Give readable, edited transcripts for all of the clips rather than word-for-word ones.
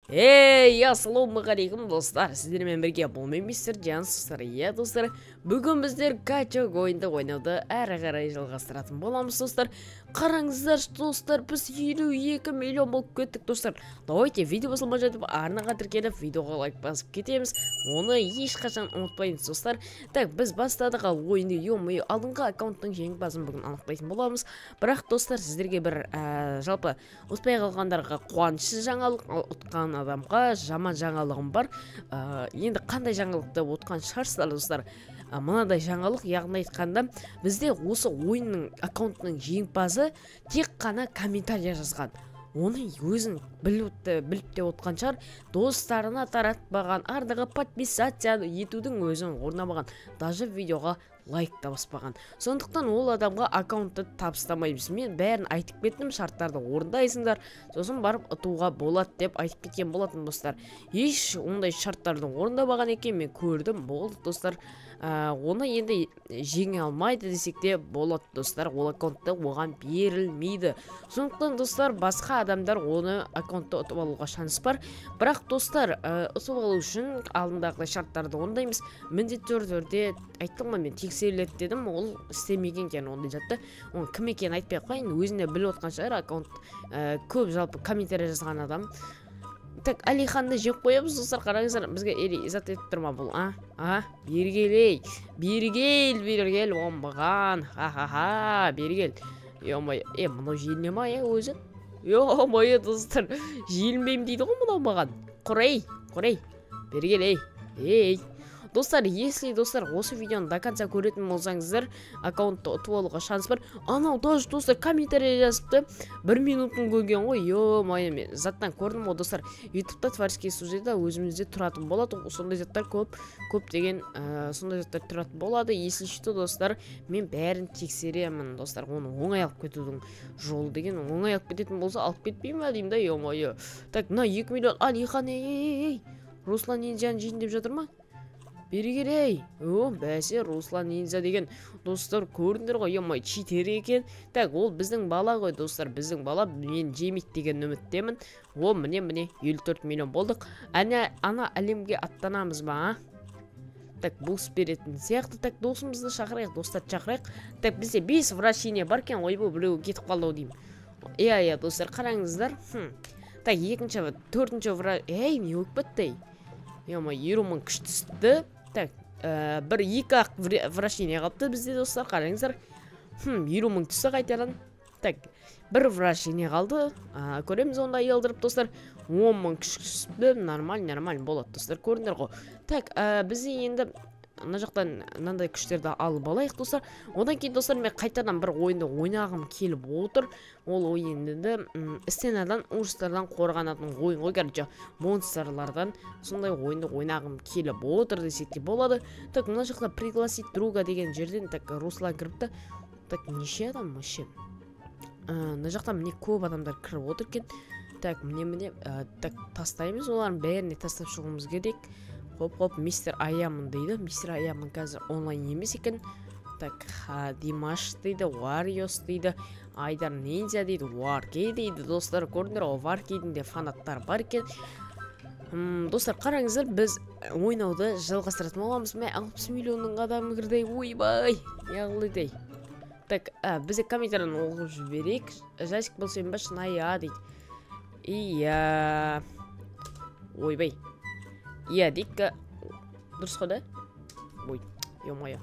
Эй, ассалаумағалейкум, достар! Сіздермен бірге бұл мен, мистер Жансыздар. Иә, достар, бүгін біздер качок ойынды ойнауды әрі қарай жалғастыратын боламыз, достар. Қараңыздар, достар, біз 52 миллион болып кеттік, достар. Давайте видео басылмай жатып арнаға тіркеліп, видеоға лайк басып кетеміз. Оны ешқашан ұмытпаймыз, достар. Так, біз бастадық ал ойынды, ё-моё, алдыңғы аккаунттың жеңімпазын бүгін анықтайтын боламыз. Бірақ, достар, сіздерге бір жалпы ұтпай қалғандарға қуанышты жаңалық, ал ұтқан адамға жаман жаңалығым бар. Енді қандай жаңалық деп отқан шығарсыздар, достар? Мынадай жаңалық, яғни айтқанда, бізде осы ойынның аккаунтының жеңімпазы тек қана комментария жазған. Оны өзін біліп те отқан шығар, достарына таратпаған, арнаға подписаться етудің өзін орнамаған, даже видеоға лайк та баспаған. Сондықтан ол адамға аккаунтты табыстамаймыз. Мен бәрін айтып кеттім, шарттарды орындайсыңдар, сосын барып ұтуға болады деп айтып кеткен болатын, достар. Еш ондай шарттарды орындамаған екен, мен көрдім, болды, достар. Оны енді жеңе алмайды десек те болады, достар. Ол аккаунтты оған берілмейді. Сондықтан, достар, басқа адамдар оны аккаунтты ұтып алуға шанс бар. Бірақ, достар, ұтып алу үшін алдындағы шарттарды орындаймыз. Міндетті түрде айттым ғой, мен тексеріледі дедім, ол істемеген екен ондай затты. Оның кім екенін айтпай ақ қояйын, өзіне біліп отқан шығар, аккаунт, көп жалпы комментарий жазған адам. Так, Алиханды жеп қоямыз, достар, қараңыздар, бізге или зат етіп тұр ма бұл, а? А? Бері кел, ей. Бері кел, бері кел, оңбаған. Ха-ха-ха, бері кел. Ё-моё, мынау желіне ма, өзі? Ё-моё, достар, желінбеймін дейді ғой мынау маған. Құрей, құрей. Бері кел, ей. Ей. Достар, если, достар, осы видеоны до конца көретін болсаңыздар, аккаунтты ұтып алуға шанс бар. Анау даже, достар, комментарий жазыпты. 1 минутын көрген ғой, ё-моё, мен заттан көрдім ғой, достар. Ютубта творческий студияда өзімізде тұратын болады. Сондай заттар көп, көптеген, сондай заттар тұратын болады. Если что, достар, мен бәрін тексеремін, достар. Оны оңай алып кетудің жолы деген, оңай алып кететін болса, алып кетпеймін ба деймін да, ё-моё. Так, мына 2 миллион, Алихан, ей, ей, ей, Руслан Ниндзяны жейін деп жатыр ма? Бері кел, ей. О, бәсе, Руслан Ниндзя деген, достар, көрдіңдер ғой, ё-моё, читер екен. Так, ол біздің бала ғой, достар, біздің бала, мен жемейді деген үміттемін. О, міне, міне, 54 миллион болдық. Әне, ана әлемге аттанамыз ба, а? Так, бус беретін сияқты. Так, досымызды шақырайық, достарды шақырайық. Так, бізде 5 вращение бар екен, ойбой, біреуі кетіп қалды ау деймін. Иә, иә, достар, қараңыздар. Так, екінші, төртінші ей, не болып кетті, ей? Ё-моё, елу мың күш түсті. Так, бір екі ақ вращение қалыпты бізде, достар, қараңыздар. 50 мың түсті қайтадан. Так, бір вращение қалды. Көреміз онда елдіріп, достар. 10 мың күш түсті. Нормаль, нормаль болады, достар, көрдіңдер ғой. Так, бізде енді мына жақтан мынандай күштерді алып алайық, достар. Одан кейін, достар, мен қайтадан бір ойынды ойнағым келіп отыр. Ол ойынды, стенадан, ужастардан қорғанатын ойын ғой, короче, монстрлардан сондай ойынды ойнағым келіп отыр десек те болады. Так, мына жақта пригласить друга деген жерден, так, Руслан кіріпті. Так, неше адам вообще? Мына жақта міне көп адамдар кіріп отыр екен. Так, міне, міне, так, тастаймыз, олардың бәріне тастап шығуымыз керек. Хоп, хоп, мистер Аямын дейді. Мистер Аямын қазір онлайн емес екен. Так, Димаш дейді, Вариос дейді, Айдар Ниндзя дейді, Варкей дейді. Достар, көрдіңдер ғой, Варкейдің де фанаттары бар екен. Достар, қараңыздар, біз ойнауды жалғастыратын боламыз. Мә, 60 миллионның адамы кірді, ойбай, неғылды. Так, бізде комментарияны оқып жіберейік. Жасик бұл сен ба, шынайы, а, дейді. Иә. Ойбай. Иә, дейік. Дұрыс қой да? Ой, ё-моё.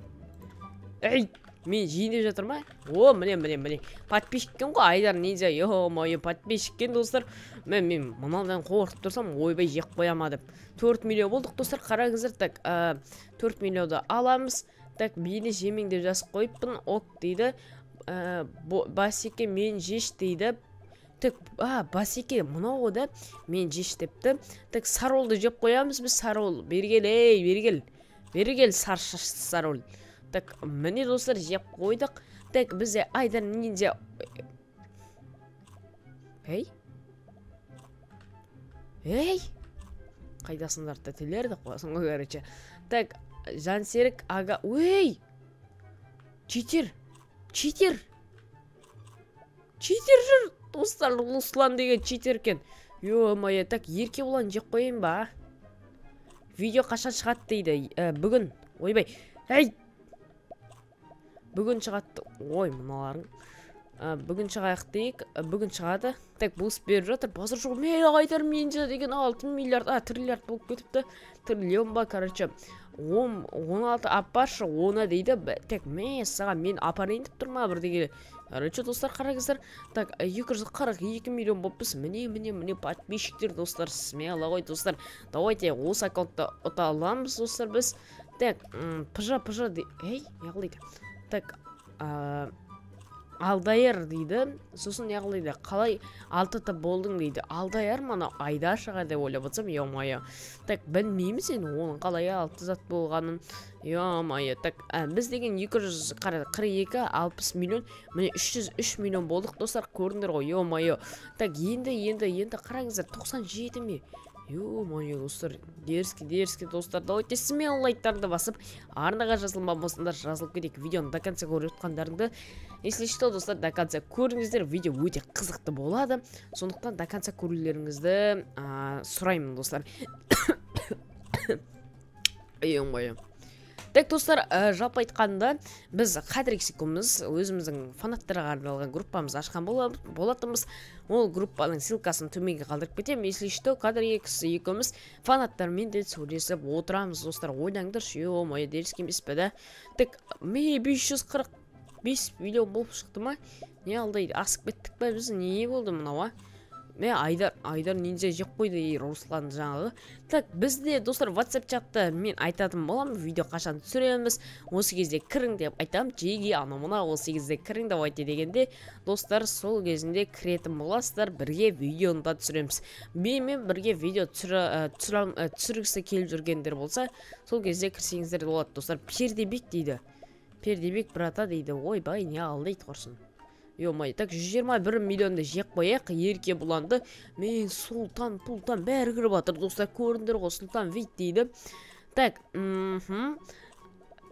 Ей, мен жейін деп жатыр ма? О, міне, міне, міне. Подписчик екен ғой, Айдар Ниндзя. Ё-моё, подписчик екен, достар. Мен мынадан қорқып тұрсам, ойбай, жеп қоя ма деп. 4 миллион болдық, достар, қараңыздар. Так, 4 миллионды аламыз. Так, мені жемең деп жазып қойыппын. Ок дейді. Басеке, мен жеш дейді. Так, басеке, мынау ғой да, мен жеш депті. Так, саролды жеп қоямыз біз, сарол. Бері кел, ей, бері кел. Бері кел, сар шашты сарол. Так, міне, достар, жеп қойдық. Так, бізде Айдар Ниндзя. Ей? Ей? Қайдасыңдар, тәтелер деп қоясың ғой, короче. Так, Жансерік ага. Ей! Читер! Читер! Читер жүр! Достар, Руслан деген читер екен. Ё-моё, так, Еркебұлан жеп қояйын ба? Видео қашан шығады дейді. Бүгін. Ойбай. Әй! Бүгін шығады. Ой, мыналарың. Бүгін шығайық дейік. Бүгін шығады. Так, буст беріп жатыр. Базар жоқ. Мен Айдар Ниндзя деген 6 миллиард, триллиард болып кетіпті. Триллион ба, короче. 16 апаршы, оны дейді. Так, мен саған, мен апарайын деп тұр ма бірдеңе. Короче, достар, қараңыздар. Так, 242 миллион болыппыз. Міне, міне, міне, подписчиктер, достар, смело ғой, достар. Давайте осы аккаунтты ұта аламыз, достар, біз. Так, пж, пж, ей, не қылдайды? Так, Алдайыр дейді. Сосын не қылдайды? Қалай 6 т болдың дейді. Алдайыр мана Айдар шығар деп ойлап отырсам, ё-моё. Так, білмейміз енді оның қалай 6 зат болғанын. Ё-моё. Так, біз деген 242, 60 миллион, міне 303 миллион болдық, достар, көрдіңдер ғой, ё-моё. Так, енді, енді, енді қараңыздар, 97 ме? Ё-моё, достар, дерзкий, дерзкий, достар. Давайте смело лайктарды басып, арнаға жазылмаған болсаңдар, жазылып кетейік. Видеоны до конца көріп жатқандарыңды, если что, достар, до конца көріңіздер, видео өте қызықты болады. Сондықтан до конца көрулеріңізді, сұраймын, достар. Ё-моё. Так, достар, жалпы айтқанда, біз Қадірек екеуміз өзіміздің фанаттарға арналған группамызды ашқан болатынбыз. Ол группаның ссылкасын төменге қалдырып кетемін. Если что, Қадірек екеуміз фанаттармен де сөйлесіп отырамыз, достар. Ойлаңдаршы, ё-моё, дерзкий емес пе, да? Так, ме 545 миллион болып шықты ма? Не алдайды? Асып кеттік па біз? Не болды мынау, а? Ме Айдар Ниндзя жеп қойды, ей, Руслан жаңағы. Так, бізде, достар, WhatsApp чатта мен айтатын боламын, видео қашан түсіреміз, осы кезде кірің деп айтамын, жеге, анау мынау, осы кезде кірің деп айтты дегенде, достар, сол кезінде кіретін боласыздар, бірге видеоны да түсіреміз. Менімен бірге видео түсіргісі келіп жүргендер болса, сол кезде кірсеңіздер болады, достар. Пердебек дейді. Пердебек брата дейді. Ойбай, не алды дейді құрсын. Ё-моё, так, 121 миллионды жеп қояйық, Еркебұланды. Мен Сұлтан, Пұлтан бәрі кіріп жатыр, достар, көрдіңдер ғой, Сұлтан вид дейді. Так,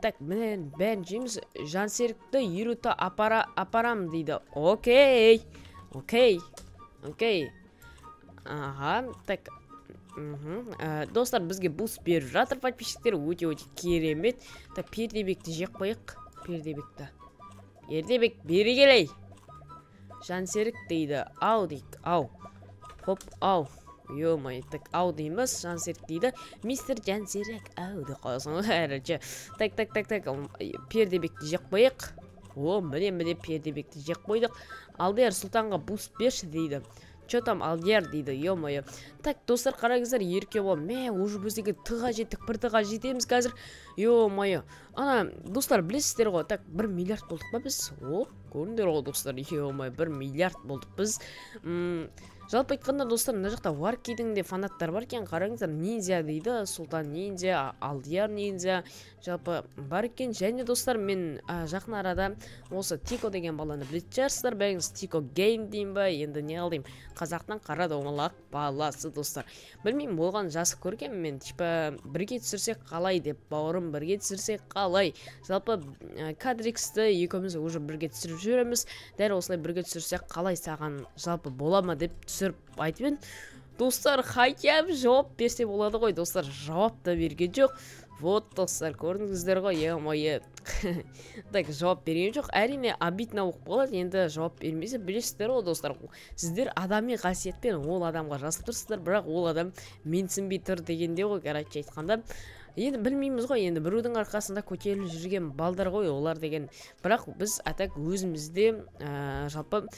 Так, міне бәрін жейміз. Жансерікті елу т апарам дейді. Окей. Окей. Окей. Ага, так. Достар, бізге буст беріп жатыр подписчиктер, өте-өте керемет. Так, Пердебекті жеп қояйық. Пердебекті. Пердебек, бері келей. Жансерік дейді. Ау дейік, ау. Хоп, ау. Ё-моё, так, ау дейміз, Жансерік дейді. Мистер Жансерік, ау деп қоясың ғой, короче. Так, так, так, так, Пердебекті жеп қояйық. О, міне, міне, Пердебекті жеп қойдық. Алдияр Сұлтанға буст берші дейді. Чё там, Алдияр дейді, ё-моё. Так, достар, қараңыздар, Еркебұлан. Мә, уже біз деген Т-ға жеттік, бір Т-ға жетеміз қазір. Ё-моё. Ана, достар, білесіздер ғой, так, 1 миллиард болдық па біз? О, көрдіңдер ғой, достар, ё-моё, 1 миллиард болдық біз. Жалпы айтқанда, достар, мына жақта Варкидің де фанаттары бар екен, қараңыздар, Ниндзя дейді, Сұлтан Ниндзя, Алдияр Ниндзя, жалпы бар екен. Және, достар, мен, жақын арада осы Тико деген баланы білетін шығарсыздар, бәріңіз Тико Гейм деймін ба, енді не қыл деймін, қазақтың қара домалақ баласы, достар. Білмеймін, оған жазып көргенмін мен, типа, бірге түсірсек қалай деп, бауырым, бірге түсірсек қалай. Жалпы, Кадриксті екеуміз уже бірге түсіріп жүреміз, дәл осылай бірге түсірсек қалай саған жалпы бола ма деп түсіріп айтып едім. Достар, хотя бы жауап берсе болады ғой, достар, жауап та берген жоқ. Вот, достар, көрдіңіздер ғой, ё-моё. Так, жауап берген жоқ. Әрине, обидно болып қалады, енді жауап бермесе, білесіздер ғой, достар. Сіздер адами қасиетпен ол адамға жазып тұрсыздар, бірақ ол адам менсінбей тұр дегенде ғой, короче айтқанда. Енді білмейміз ғой, енді біреудің арқасында көтеріліп жүрген балдар ғой олар деген. Бірақ біз атак өзімізде, жалпы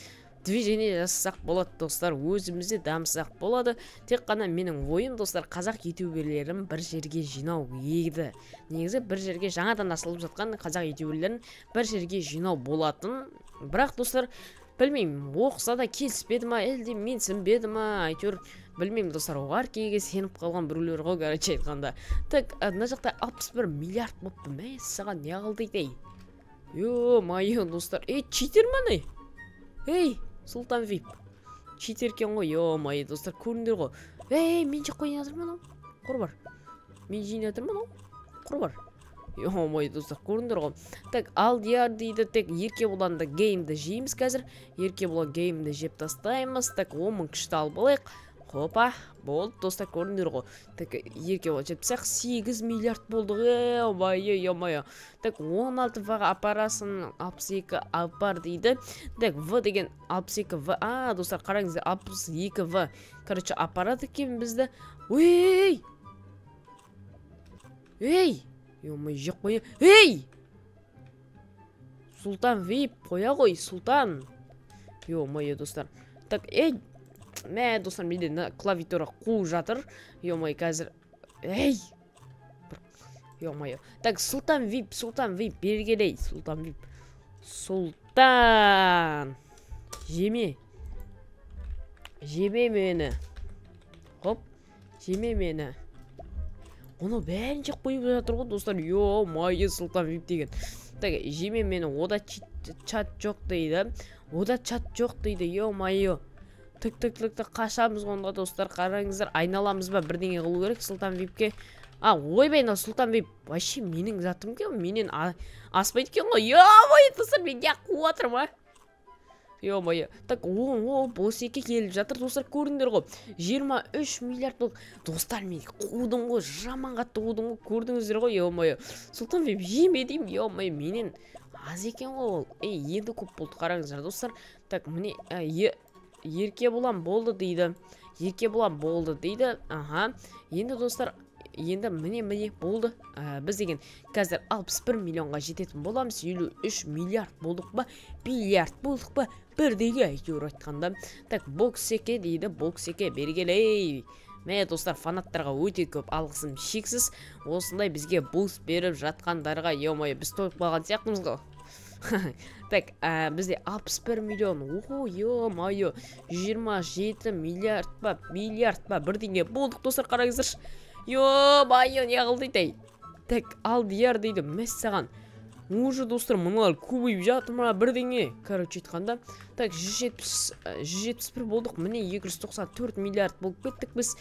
движение жасасақ болады, достар, өзімізде дамысақ болады. Тек қана менің ойым, достар, қазақ ютуберлерін бір жерге жинау еді. Негізі бір жерге жаңадан ашылып жатқан қазақ ютуберлерін бір жерге жинау болатын. Бірақ, достар, білмеймін, оқыса да келіспеді ма, әлде менсінбеді ма, әйтеуір білмеймін, достар, Варкиге сеніп қалған біреулер ғой, короче айтқанда. Так, мына жақта 61 миллиард болыпты. Мә, саған не қылды дейді, ей? Ё-моё, достар, ей, читер ма не? Ей, Сұлтан Вип. Читер екен ғой, ё-моё, достар, көрдіңдер ғой. Ей, мен жеп қояйын жатырмын анау. Құр бар. Мен жейін жатырмын анау. Құр бар. Ё-моё, достар, көрдіңдер ғой. Так, Алдияр дейді, тек Еркебұланды геймді жейміз қазір. Еркебұлан геймді жеп тастаймыз. Так, 10 мың күшті алып алайық. Хопа, болды, достар, көрдіңдер ғой. Так, ерке болып жетпісақ, 8 миллиард болдық. Ё-моё, ё-моё. Так, 16 В-ға апарасың, 62 апар дейді. Так, В деген 62 В. А, достар, қараңыздар, 62 В. Короче, апарады екен бізді. Ей! Ей! Ё-моё, жеп қоя. Ей! Сұлтан Вип, қоя ғой, Сұлтан. Ё-моё, достар. Так, ей! Мә, достар, менде клавиатура қуып жатыр. Ё-моё, қазір. Ей! Ё-моё. Так, Сұлтан Вип, Сұлтан Вип, бері келей, Сұлтан Вип. Сұлтан. Жеме. Жеме мені. Хоп, жеме мені. Оны бәрін жеп қойып жатыр ғой, достар. Ё-моё, Сұлтан Вип деген. Так, жеме мені, ода чат жоқ дейді. Ода чат жоқ дейді, ё-моё. Тік, тік, тік, тік, қашамыз онда, достар, қараңыздар, айналамыз ба, бірдеңе қылу керек Сұлтан Випке. А, ойбай, мына Сұлтан Вип вообще менің затым екен, менен аспайды екен ғой. Ё-моё, достар, мен неғып қуып жатырмын, а? Ё-моё. Так, о, босеке келіп жатыр, достар, көрдіңдер ғой. 23 миллиард болды. Достар, мен қудым ғой, жаман қатты қудым ғой, көрдіңіздер ғой, ё-моё. Сұлтан Вип жеме деймін, ё-моё, менен аз екен ғой ол. Ей, енді көп болды, қараңыздар, достар. Так, міне, ерке болам болды дейді. Ерке болам болды дейді. Аха. Енді, достар, енді міне, міне болды. Біз деген қазір 61 миллионға жететін боламыз. 53 миллиард болдық па? Миллиард болдық па? Бірдеге әйтеуір айтқанда. Так, боксеке дейді, боксеке бері кел, ей. Мә, достар, фанаттарға өте көп алғысым шексіз. Осындай бізге буст беріп жатқандарға, ё-моё, біз тойып қалған сияқтымыз ғой. Так, бізде 61 миллион. Охо, ё-моё, 27 миллиард па, миллиард па, бірдеңе болдық, достар, қараңыздаршы. Ё-моё, не қылды дейді. Так, алдияр дейді, мәссаған. Уже, достар, мыналар көбейіп жатыр ма, бірдеңе. Короче, айтқанда, так, 171 болдық, міне 294 миллиард болып кеттік біз.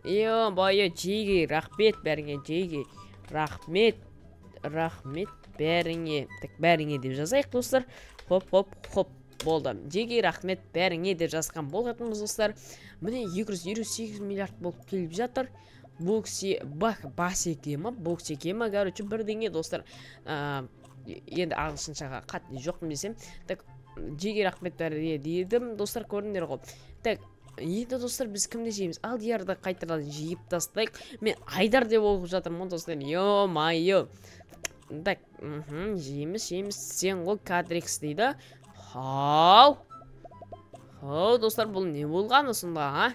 Ё-моё, жеге, рахмет бәріңе, жеге. Рахмет, рахмет бәріңе. Так, бәріңе деп жазайық, достар. Хоп, хоп, хоп, болды. Жеге рахмет бәріңе деп жазған болатынбыз, достар. Міне 258 миллиард болып келіп жатыр. Бокси, бах, басеке ма, боксеке ма, короче, бірдеңе, достар. Енді ағылшыншаға қатты жоқпын десем. Так, жеге рахмет бәріңе дедім, достар, көрдіңдер ғой. Так, енді, достар, біз кімді жейміз? Алдиярды қайтадан жейіп тастайық. Мен Айдар деп оқып жатырмын, достар. Ё-моё. Так, жейміз, жейміз. Сен ғой Кадрикс дейді. Хау. Хау, достар, бұл не болғаны сонда, а?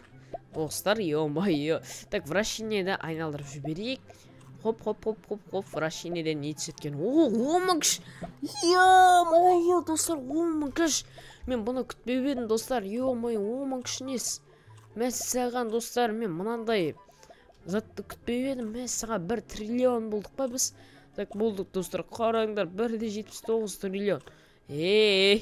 Достар, ё-моё. Так, вращениеді айналдырып жіберейік. Хоп, хоп, хоп, хоп, хоп, вращениеден не түсеткен? О, 10 мың күш. Ё-моё, достар, 10 мың күш. Мен бұны күтпеп едім, достар. Ё-моё, 10 мың күш несі? Мәссаған, достар, мен мынандай затты күтпеп едім. Мәссаған, 1 триллион болдық па біз? Так, болдық, достар, қараңдар, 1,79 триллион. Эй,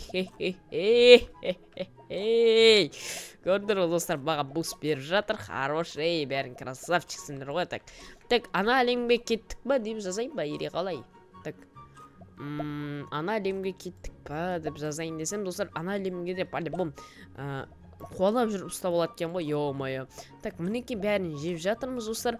көрдіңдер ғой, достар, маған буст беріп жатыр. Хорош, ей, бәрің красавчиксіңдер ғой. Так, так, ана әлемге кеттік па деп жазайын ба, или қалай? Так, ана әлемге кеттік па деп жазайын десем, достар, ана әлемге де по-любому қуалап жүріп ұстап алады екен ғой, ё-моё. Так, мінекей бәрін жеп жатырмыз, достар.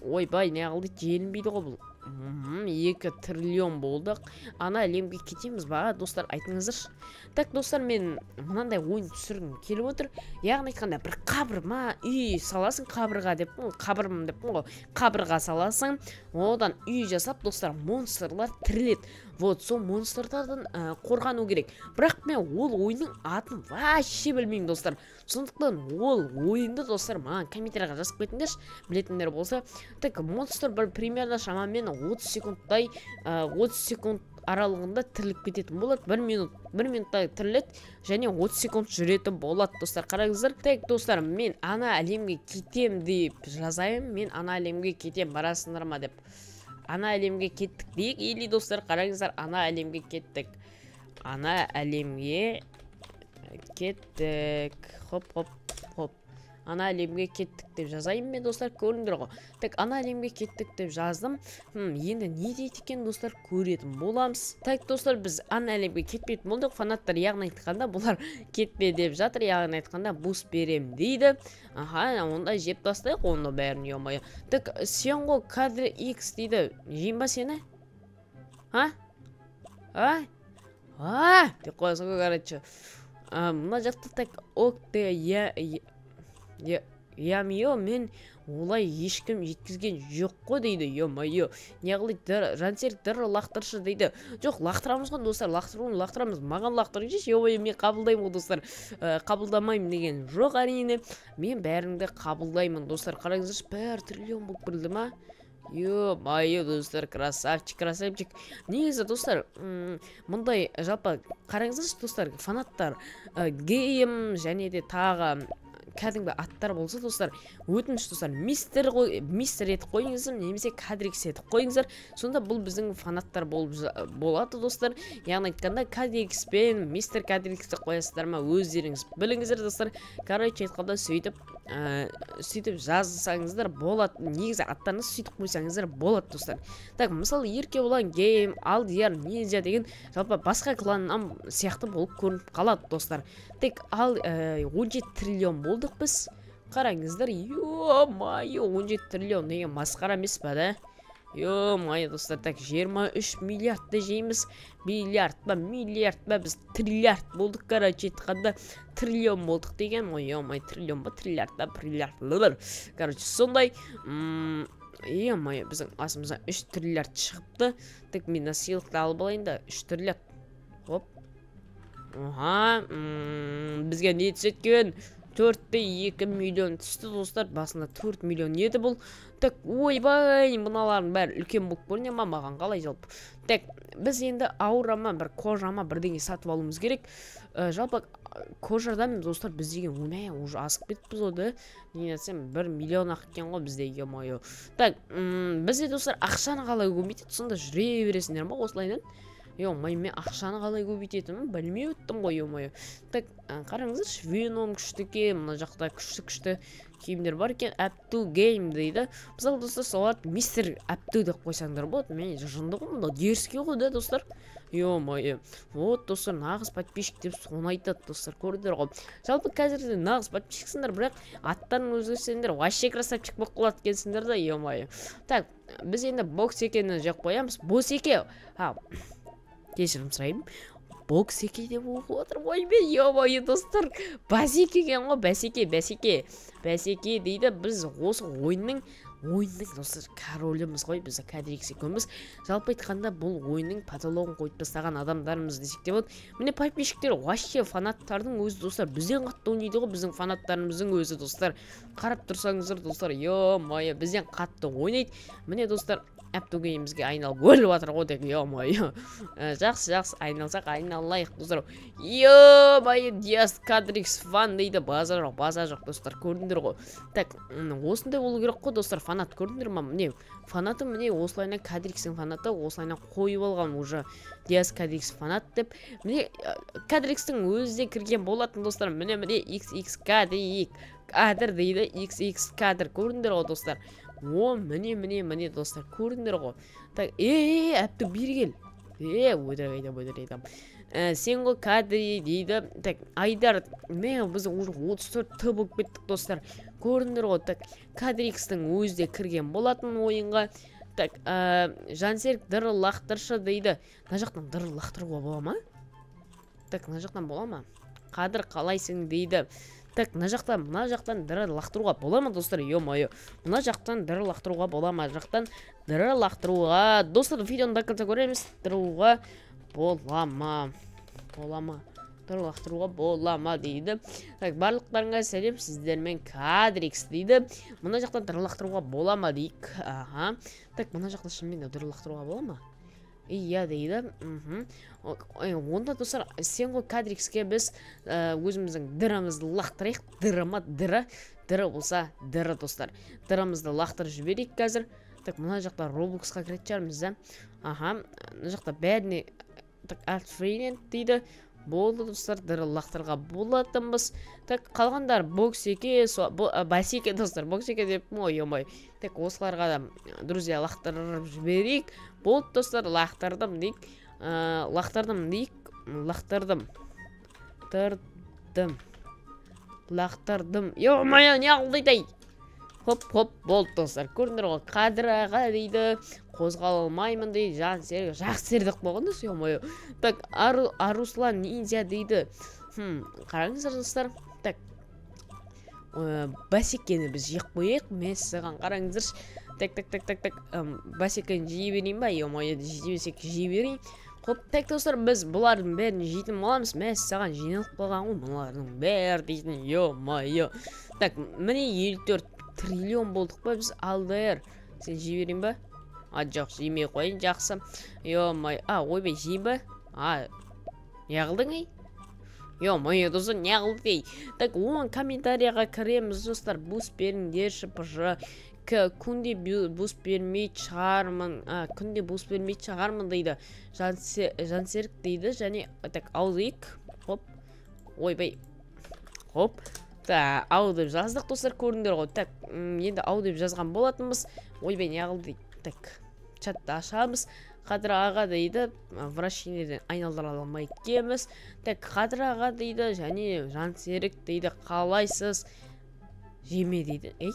Ойбай, не қылды, желінбейді ғой бұл. 2 триллион болдық. Ана әлемге кетеміз ба, достар, айтыңыздаршы. Так, достар, мен мынандай ойын түсіргім келіп отыр. Яғни айтқанда, бір қабір ма, үй саласың қабырға деппін ғой, қабырмын деппін ғой. Қабырға саласың, одан үй жасап, достар, монстрлар тіріледі. Вот, сол монстрлардан қорғану керек. Бірақ мен ол ойынның атын вообще білмеймін, достар. Сондықтан ол ойынды, достар, маған комментарийға жазып кетіңдерші, білетіндер болса. Так, монстр бір примерно шамамен 30 секундтай, 30 секунд аралығында тіріліп кететін болады. 1 минут, 1 минутта тіріледі және 30 секунд жүретін болады, достар, қараңыздар. Так, достар, мен ана әлемге кетем деп жазайын. Мен ана әлемге кетем, барасыңдар ма деп. Ана әлемге кеттік дейік, или, достар, қараңыздар, ана әлемге кеттік. Ана әлемге кеттік. Хоп, хоп, хоп. Ана әлемге кеттік деп жазайын мен, достар, көрдіңдер ғой. Так, ана әлемге кеттік деп жаздым. Енді не дейді екен, достар, көретін боламыз. Так, достар, біз ана әлемге кетпейтін болдық. Фанаттар, яғни айтқанда, бұлар кетпе деп жатыр, яғни айтқанда, буст берем дейді. Аха, онда жеп тастайық оны бәрін, ё-моё. Так, сен ғой кадр X дейді. Жейін ба сені? А? А? А? Деп қоясың ғой, короче. Мына жақта так, ок те, я, я, мен олай ешкім жеткізген жоқ қой дейді, ё-моё. Неғылайды, Жансерік дыр лақтыршы дейді. Жоқ, лақтырамыз ғой, достар, лақтыруын лақтырамыз. Маған лақтырыңызшы, ё-моё, мен қабылдаймын ғой, достар. Қабылдамаймын деген жоқ, әрине. Мен бәріңді қабылдаймын, достар. Қараңыздаршы, 1 триллион болып кірді ма? Ё-моё, достар, красавчик, красавчик. Негізі, достар, мұндай жалпы қараңыздаршы, достар, фанаттар, гейм және де тағы кәдімгі аттар болса, достар, өтініш, достар, мистер ғой, мистер етіп қойыңыздар, немесе кадрикс етіп қойыңыздар. Сонда бұл біздің фанаттар болып болады, достар. Яғни айтқанда, кадрикс пен мистер кадриксті қоясыздар ма, өздеріңіз біліңіздер, достар. Короче айтқанда, сөйтіп жазсаңыздар болады. Негізі аттарыңызды сөйтіп қойсаңыздар болады, достар. Так, мысалы, Еркебұлан гейм, Алдияр ниндзя деген жалпы басқа кланнан сияқты болып көрініп қалады, достар. Тек ал 17 триллион болдық біз. Қараңыздар, ё-моё, 17 триллион деген масқара емес па, да? Ё-моё, достар, так, 23 миллиардты жейміз. Миллиард па, миллиард па, біз триллиард болдық, короче айтқанда, триллион болдық деген ғой, ё-моё, триллион ба, триллиард па, триллиард. Короче, сондай, ё-моё, біздің асымыздан 3 триллиард шығыпты. Так, мен сыйлықты алып алайын да, 3 триллиард. Хоп. Аха, бізге не түседі екен? 4,2 миллион түсті, достар. Басында 4 миллион еді бұл. Так, ойбай, мыналардың бәрі үлкен болып көріне ма маған, қалай жалпы? Так, біз енді аура ма, бір кожа ма, бірдеңе сатып алуымыз керек. Жалпы кожадан, достар, біз деген мә, уже асып кетіппіз ғой, да? Не десем, 1 миллион ақ екен ғой бізде, ё-моё. Так, бізде, достар, ақшаны қалай көбейтеді? Сонда жүре бересіңдер ма осылайынан? Ё-моё, мен ақшаны қалай көбейтетінімді білмей өттім ғой, ё-моё. Так, қараңыздаршы, Веном күшті екен, мына жақта күшті-күшті киімдер бар екен. Әпту гейм дейді. Мысалы, достар, соларды мистер Әпту деп қойсаңдар болады. Мен жынды ғой, мынау дерзкий ғой, да, достар? Ё-моё. Вот, достар, нағыз подписчик деп соны айтады, достар, көрдіңдер ғой. Жалпы қазір де нағыз подписчиксіңдер, бірақ аттарын өзгертсеңдер, вообще красавчик болып қалады екенсіңдер да, ё-моё. Так, біз енді бокс екенін жеп қоямыз. Босеке. А, кешірім сұраймын. Боксеке деп оқып отырмын ғой мен, ё-моё, достар. Бәсеке екен ғой, бәсеке, бәсеке. Бәсеке дейді, біз осы ойынның, достар, короліміз ғой, біз Кадрикс екеуміз. Жалпы айтқанда, бұл ойынның потологын қойып тастаған адамдармыз десек те болады. Міне, подписчиктер, вообще фанаттардың өзі, достар, бізден қатты ойнайды ғой, біздің фанаттарымыздың өзі, достар. Қарап тұрсаңыздар, достар, ё-моё, бізден қатты ойнайды. Міне, достар, әптөгейімізге айналып өліп жатыр ғой деп, ё-моё. Жақсы, жақсы, айналсақ айналайық, достар. Ё-моё, Диас Кадрикс фан дейді, базар жоқ, базар жоқ, достар, көрдіңдер ғой. Так, осындай болу керек қой, достар, фанат, көрдіңдер ма? Міне, фанаты, міне, осылайынан Кадрикстің фанаты осылайынан қойып алған уже Диас Кадрикс фанат деп. Міне, Кадрикстің өзі де кірген болатын, достар. Міне, міне, XX дейік. Кадр дейді, XX кадр, көрдіңдер ғой, достар. О, міне, міне, міне, достар, көрдіңдер ғой. Так, әпті бері кел. Өтірік айтам, өтірік айтам. Сен ғой кадри дейді. Так, Айдар, міне, біз уже 34 Т болып кеттік, достар. Көрдіңдер ғой. Так, Кадрикстің өзі де кірген болатын ойынға. Так, Жансерік дыр лақтыршы дейді. Мына жақтан дыр лақтыруға бола ма? Так, мына жақтан бола ма? Қадыр қалайсың дейді. Так, мына жақтан дыры лақтыруға бола ма, достар? Ё-моё. Мына жақтан дыры лақтыруға бола ма? Жақтан дыры лақтыруға. Достар, видеоны до конца көреміз. Лақтыруға бола ма? Бола ма? Дыры лақтыруға бола ма дейді. Так, барлықтарыңа сәлем, сіздермен Кадрикс дейді. Мына жақтан дыры лақтыруға бола ма дейік. Аха. Так, мына жақта шынымен де дыры лақтыруға бола ма? Иә дейді. Онда, достар, сен ғой Кадрикске біз өзіміздің дырымызды лақтырайық. Дыры ма, дыры? Дыры болса, дыры, достар. Дырымызды лақтырып жіберейік қазір. Так, мына жақта Роблоксқа кіретін шығармыз, да? Аха, мына жақта бәріне. Так, Артфрейнент дейді. Болды, достар, дыр лақтырға болатынбыз. Так, қалғандар боксеке, басеке, достар, боксеке деп, ой, ой. Так, осыларға да, друзья, лақтырып жіберейік. Болды, достар, лақтырдым дейік. Лақтырдым дейік. Лақтырдым. Тырдым. Лақтырдым. Ё-моё, не қылды дейді? Хоп, хоп, болды, достар. Көрдіңдер ғой, Қадыр аға дейді, қозғала алмаймын дейді, жан серік, жақсы серік болған да, ё-моё. Так, Аруслан ниндзя дейді. Қараңыздар, достар. Так, бәсекені біз жеп қояйық, мен саған қараңыздаршы. Так, так, так, так, так, бәсекені жей берейін ба? Ё-моё, жей берсек, жей берейін. Хоп, так, достар, біз бұлардың бәрін жейтін боламыз. Мә, саған жиналып қалған ғой мыналардың бәрі дейтін, ё-моё. Так, міне 54 триллион болдық па біз, Алдияр. Сен жей берейін ба? А, жоқ, жемей қояйын, жақсы. Ё-моё, а, ойбай, жейін ба? А, не қылдың, ей? Ё-моё, достар, не қылды, ей? Так, 10 комментарияға кіреміз, достар, буст беріңдерші, пж. Күнде буст бермей шығармын, а, күнде буст бермей шығармын дейді. Жансерік дейді, және, так, ау дейік. Хоп, ойбай, хоп. Так, ау деп жаздық, достар, көрдіңдер ғой. Так, енді ау деп жазған болатынбыз. Ойбай, не қылды дейді. Так, чатты ашамыз. Қадыр аға дейді, вращениеден айналдыра алмай екенбіз. Так, Қадыр аға дейді, және Жансерік дейді, қалайсыз? Жеме дейді. Ей,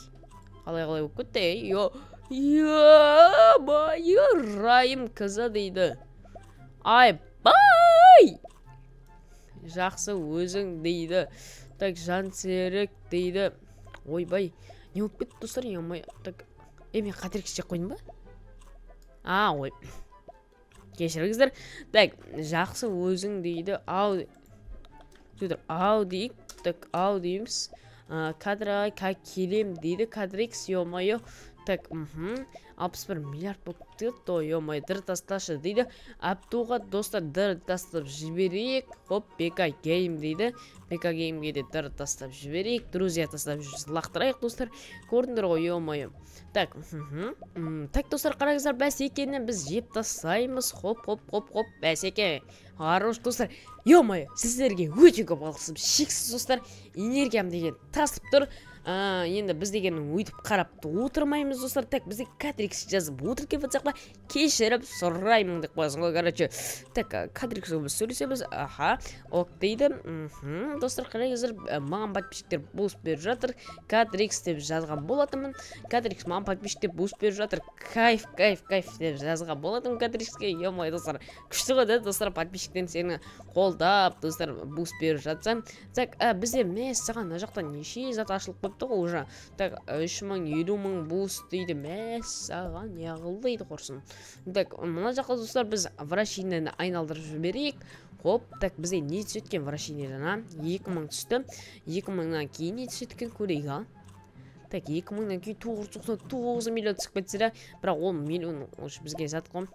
қалай қалай болып кетті, ей, ё, ё-моё, Райым қызы дейді. Айбай! Жақсы өзің дейді. Так, Жансерік дейді. Ойбай, не болып кетті, достар, ё-моё. Так, мен қателік жеп қойдым ба? А, ой. Кешіріңіздер. Так, жақсы өзің дейді. Ау, сөйтіп, ау дейік. Так, ау дейміз. Кадр ка келем дейді. Кадр X, ё-моё. Так, 61 миллиард болып кетті, ё-моё, дыр тасташы дейді. Абдуға, достар, дыр тастап жіберейік. Хоп, Бека гейм дейді. Бека геймге де дыр тастап жіберейік. Друзья тастап лақтырайық, достар. Көрдіңдер ғой, ё-моё. Так, Так, достар, қараңыздар, бәсекені біз жеп тастаймыз. Хоп, хоп, хоп, хоп, бәсеке. Хорош, достар. Ё-моё, сіздерге өте көп алғысым шексіз, достар. Энергиям деген тасып тұр. Енді біз деген өйтіп қарап отырмаймыз, достар. Так, бізде Катрикс жазып отыр екен WhatsApp-қа, кешіріп сұраймын деп қоясың ғой, короче. Так, Катрикс біз сөйлесеміз. Аха, ок дейді. Достар, қараңыздар, маған подписчиктер буст беріп жатыр. Катрикс деп жазған болатынмын. Катрикс маған подписчиктер буст беріп жатыр. Кайф, кайф, кайф деп жазған болатынмын Катрикске. Ё-моё, достар, күшті ғой да, достар, подписчиктер сені қолдап, достар, буст беріп жатса. Так, бізде мәссаған мына жақта неше зат ашылып қойыпты ғой уже. Так, үш мың, елу мың буст дейді. Мәссаған, не қылды дейді құрсын. Так, мына жақта, достар, біз вращениені айналдырып жіберейік. Хоп, так, бізде не түседі екен вращениеден, а? Екі мың түсті. Екі мыңнан кейін не түседі екен көрейік, а? Так, екі мыңнан кейін тоғыз жүз тоқсан тоғыз миллион түсіп кетсе де, бірақ ол миллион уже бізге зат қой.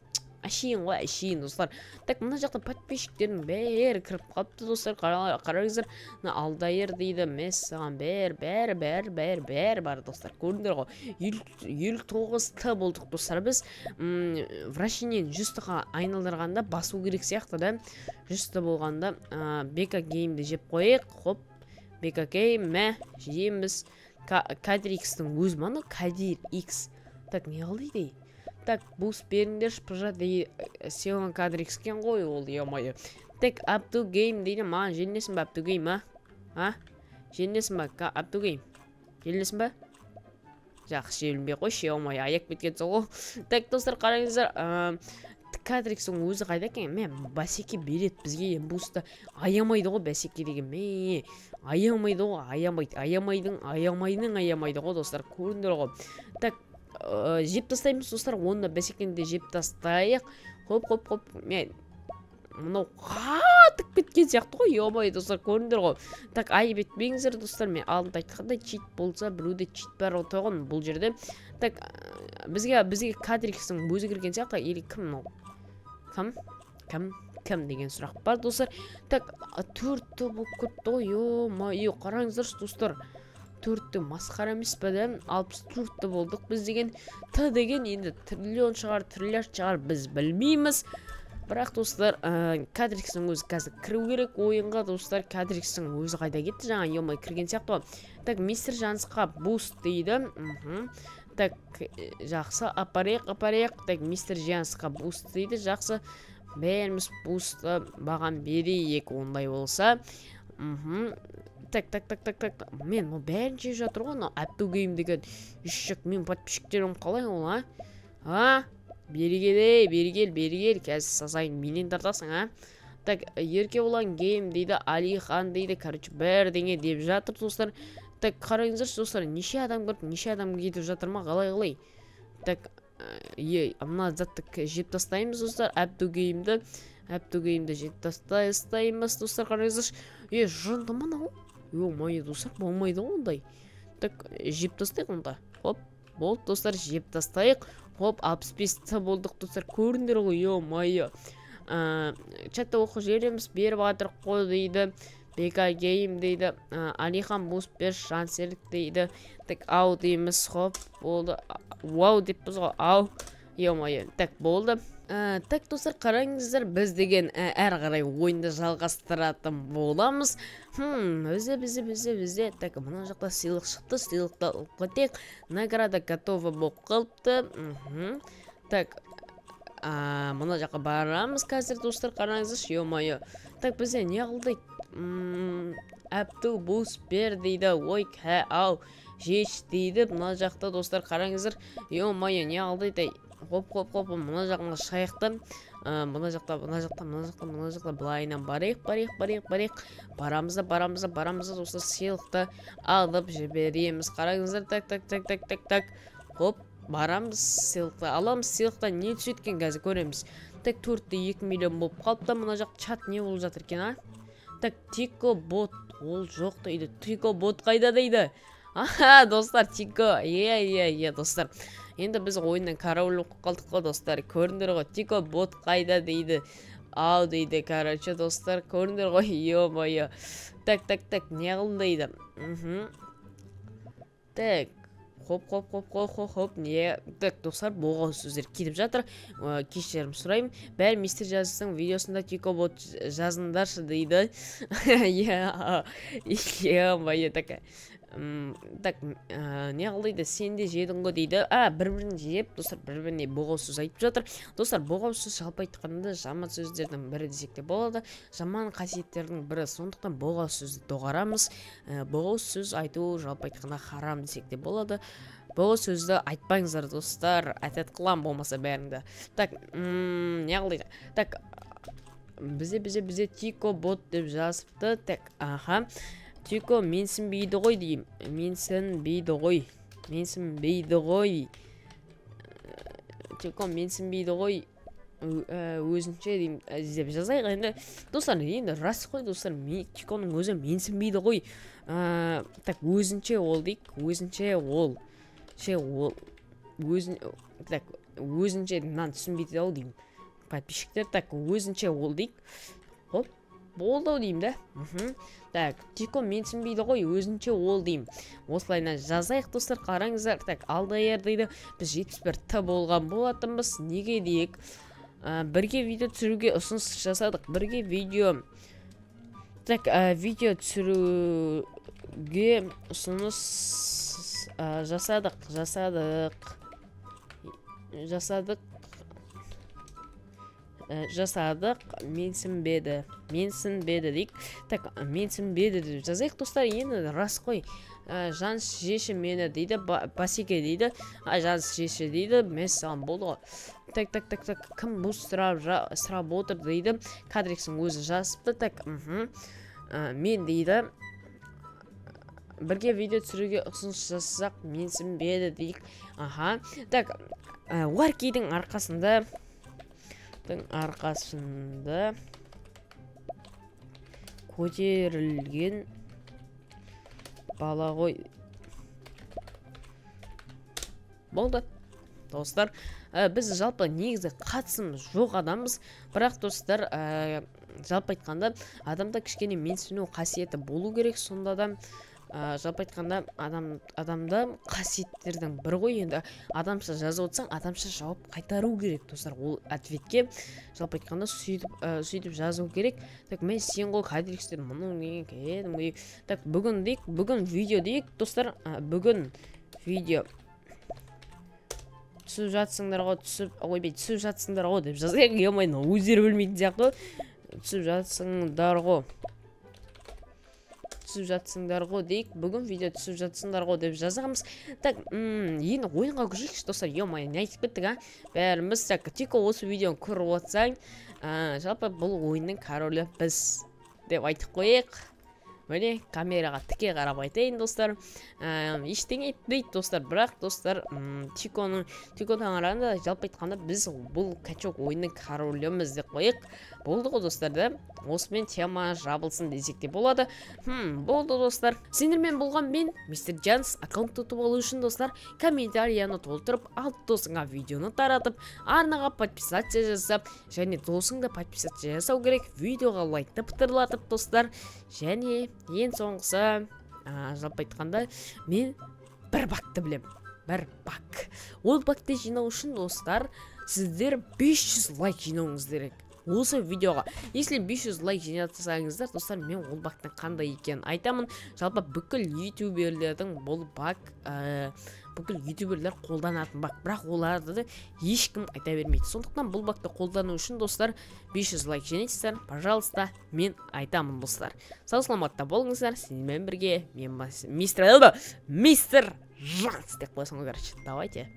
Әшейін ғой, әшейін, достар. Так, мына жақта подписчиктердің бәрі кіріп қалыпты, достар. Қараңыздар, мына Алдайыр дейді, мәссаған, бәрі, бәрі, бәрі, бәрі, бәрі бар, достар. Көрдіңдер ғой. Елу тоғыз Т болдық, достар. Біз, вращениені жүз Т-ға айналдырғанда басу керек сияқты да. Жүз Т болғанда, Бека геймді жеп қояйық. Хоп, Бека гейм, мә, жейміз. Кадрикстің өзі ма анау? Кадир Икс. Так, не қылды дейді? Так, буст беріңдерші, пжа дейді, Сеон Кадрикс екен ғой ол, ё-моё. Так, Абду гейм дейді, маған желінесің ба, Абду гейм, а? А? Желінесің ба, Абду гейм? Желінесің ба? Жақсы, желінбей қойшы, ё-моё, аяқ кеткен соң ғой. Так, достар, қараңыздар, Кадрикстің өзі қайда екен? Мә, бәсеке береді бізге енді бусты. Аямайды ғой бәсеке деген. Мә, аямайды ғой, аямайды. Аямайдың, аямайдың, аямайды ғой, достар. Көрдіңдер ғой. Так, жеп тастаймыз, достар. Оны бәсекені де жеп тастайық. Хоп, хоп, хоп. Мә, мынау қатып кеткен сияқты ғой, ё-моё, достар, көрдіңдер ғой. Так, айып етпеңіздер, достар. Мен алдында айтқандай, чит болса, біреуде чит бар тұғын бұл жерде. Так, бізге Кадрикстің өзі кірген сияқты, или кім мынау? Кім? Кім? Кім деген сұрақ бар, достар. Так, төртті болып кетті ғой, ё-моё, қараңыздаршы, достар. Төртті масқара емес пе да? Алпыс төртті болдық біз деген. Т деген енді триллион шығар, триллиард шығар, біз білмейміз. Бірақ, достар, Кадрикстің өзі қазір кіру керек ойынға, достар. Кадрикстің өзі қайда кетті жаңа, ё-моё, кірген сияқты ғой. Так, мистер Жансқа буст дейді. Так, жақсы, апарайық, апарайық. Так, мистер Жансқа буст дейді, жақсы. Бәріміз бусты маған берейік, ондай болса. Так, так, так, так, так. Мен, мынау бәрін жеп жатыр ғой, мынау Әбду Гейм деген ешек. Менің подписчиктерім қалай ол, а? А? Бері кел, ей, бері кел, бері кел. Қазір сазайын менен тартасың, а? Так, Еркебұлан Гейм дейді, Алихан дейді, короче, бірдеңе деп жатыр, достар. Так, қараңыздаршы, достар, неше адам кіріп, неше адам кетіп жатыр ма, қалай, қалай? Так, мына затты жеп тастаймыз, достар, Әбду Геймді. Әбду Геймді жеп тастаймыз, достар, қараңыздаршы. Е, жынды мынау. Ё-моё, достар, болмайды ғой ондай. Так, жеп тастайық онда. Хоп, болды, достар, жеп тастайық. Хоп, 65 болдық, достар, көрдіңдер ғой, ё-моё. Чатта оқып жібереміз, беріп жатыр қой дейді. Бека Гейм дейді. Алихан буст бер, Жансерік дейді. Так, ау дейміз, хоп, болды. Вау деппіз ғой, ау. Ё-моё, так, болды. Так, достар, қараңыздар, біз деген әрі қарай ойынды жалғастыратын боламыз. Бізде, бізде, бізде, бізде. Так, мына жақта сыйлық шықты, сыйлықты алып кетейік. Награда готова болып қалыпты. Так, мына жаққа барамыз қазір, достар, қараңыздаршы, ё-моё. Так, бізде не қылды? Әбду буст бер дейді. Ой, кә, ау, жеш дейді. Мына жақта, достар, қараңыздар, ё-моё, не қылды дейді? Хоп, хоп, хоп, мына жағына шайықты. Мына жақта, мына жақта, мына жақта, мына жақта былайынан барайық, барайық, барайық, барайық. Барамыз да, барамыз да, барамыз да, достар, сыйлықты алып жібереміз. Қараңыздар, так, так, так, так, так, так. Хоп, барамыз, сыйлықты аламыз. Сыйлықтан не түседі екен қазір көреміз. Так, төртте екі миллион болып қалыпты. Мына жақ чат не болып жатыр екен, а? Так, Тико бот, ол жоқ дейді. Тико бот қайда дейді? Аха, достар, Тико. Е, е, е, достар. Енді біз ойыннан караул оқып қалдық қой, достар. Көрдіңдер ғой, Тико бот қайда дейді. Ау дейді, короче, достар, көрдіңдер ғой, ё-моё. Так, так, так, не қылды дейді. Так, хоп, хоп, хоп, хоп, хоп, хоп, не. Так, достар, болған сөздер кетіп жатыр. Кешірім сұраймын. Бәрі мистер Жазыстың видеосында Тико бот жазыңдаршы дейді. Ё-моё, так. Так, не қыл дейді, сен де жедің ғой дейді. А, бір-бірін жеп, достар, бір-біріне боғауыз сөз айтып жатыр. Достар, боғауыз сөз жалпы айтқанда жаман сөздердің бірі десек те болады, жаман қасиеттердің бірі. Сондықтан боғауыз сөзді доғарамыз. Боғауыз сөз айту жалпы айтқанда харам десек те болады. Боғауыз сөзді айтпаңыздар, достар, әдет қылам болмаса бәріңді. Так, не қыл дейді. Так, бізде Тико бот деп жазыпты. Так, аха. Тико менсінбейді ғой деймін. Менсінбейді ғой. Менсінбейді ғой. Тико менсінбейді ғой. Өзінше деймін, деп жазайық енді. Достар, енді рас қой, достар, Тиконың өзі менсінбейді ғой. Так, өзінше ол дейік. Өзінше ол. Ше ол. Өзін, так, өзінше мынаны түсінбейді ау деймін. Подписчиктер, так, өзінше ол дейік. Хоп. Болды ау деймін да. Так, Тико менсінбейді ғой, өзінше ол деймін. Осылайынан жазайық, достар, қараңыздар. Так, Алдаяр дейді. Біз 71 Т болған болатынбыз. Неге дейік? Бірге видео түсіруге ұсыныс жасадық. Бірге видео. Так, видео түсіруге ұсыныс, жасадық, жасадық. Жасадық. Жасадық, менсінбеді. Менсінбеді дейік. Так, менсінбеді деп жазайық, достар. Енді рас қой. Жанс жеші мені дейді, басеке дейді. А, Жанс жеші дейді. Мен саған болды ғой. Так, так, так, так. Кім бұл сұрап отыр дейді. Кадрикстің өзі жазыпты. Так, Мен дейді. Бірге видео түсіруге ұсыныс жасасақ, менсінбеді дейік. Аха. Так, Уаркидің арқасында, тың арқасында көтерілген бала ғой. Болды. Достар, біз жалпы негізі қатысымыз жоқ адамбыз, бірақ достар, жалпы айтқанда адамда кішкене менсіну қасиеті болу керек. Сонда да, Жалпы айтқанда, адамда қасиеттердің бірі ғой енді. Адамша жазып отырсаң, адамша жауап қайтару керек, достар. Ол ответке, жалпы айтқанда, сөйтіп жазу керек. Так, мен сен ғой кадрлікстер мұның деген кәдімгідей. Так, бүгін дейік, бүгін видео дейік, достар. Бүгін видео түсіп жатсыңдар ғой, түсіп, ойбай, түсіп жатсыңдар ғой деп жазайық. Е, өздері білмейтін сияқты ғой. Түсіп жатсыңдар ғой, түсіп жатсыңдар ғой дейік. Бүгін видео түсіп жатсыңдар ғой деп жазамыз. Так, енді ойынға көшейікші, достар. Е, не айтып кеттік, а, бәріміз. Так, тек осы видеоны көріп отырсаң, жалпы бұл ойынның королі біз деп айтып қояйық. Міне, камераға тіке қарап айтайын, достар. Ештеңе етпейді, достар. Бірақ, достар, Тиконың, Тикодан қарағанда, жалпы айтқанда, біз бұл качок ойынның короліміз деп қояйық. Болды ғой, достар, да? Осымен тема жабылсын десек те болады. Болды, достар. Сендермен болған мен, мистер Джанс. Аккаунт ұтып алу үшін, достар, комментарияны толтырып, алты досыңа видеоны таратып, арнаға подписаться жасап және досың да подписаться жасау керек, видеоға лайкты пытырлатып, достар. Және ең соңғысы, жалпы айтқанда, мен бір багты білем, бір баг. Ол багты жинау үшін, достар, сіздер 500 лайк жинауыңыз керек осы видеоға. Если 500 лайк жинатсаңыздар, достар, мен ол багтың қандай екенін айтамын. Жалпы бүкіл ютуберлердің бұл баг, бүкіл ютуберлер қолданатын баг, бірақ оларды да ешкім айта бермейді. Сондықтан бұл багты қолдану үшін, достар, 500 лайк жинайсыздар, пожалуйста, мен айтамын. Достар, сау саламатта болыңыздар. Сіздермен бірге мен, мистер Жанс деп қойсаң. Короче, давайте.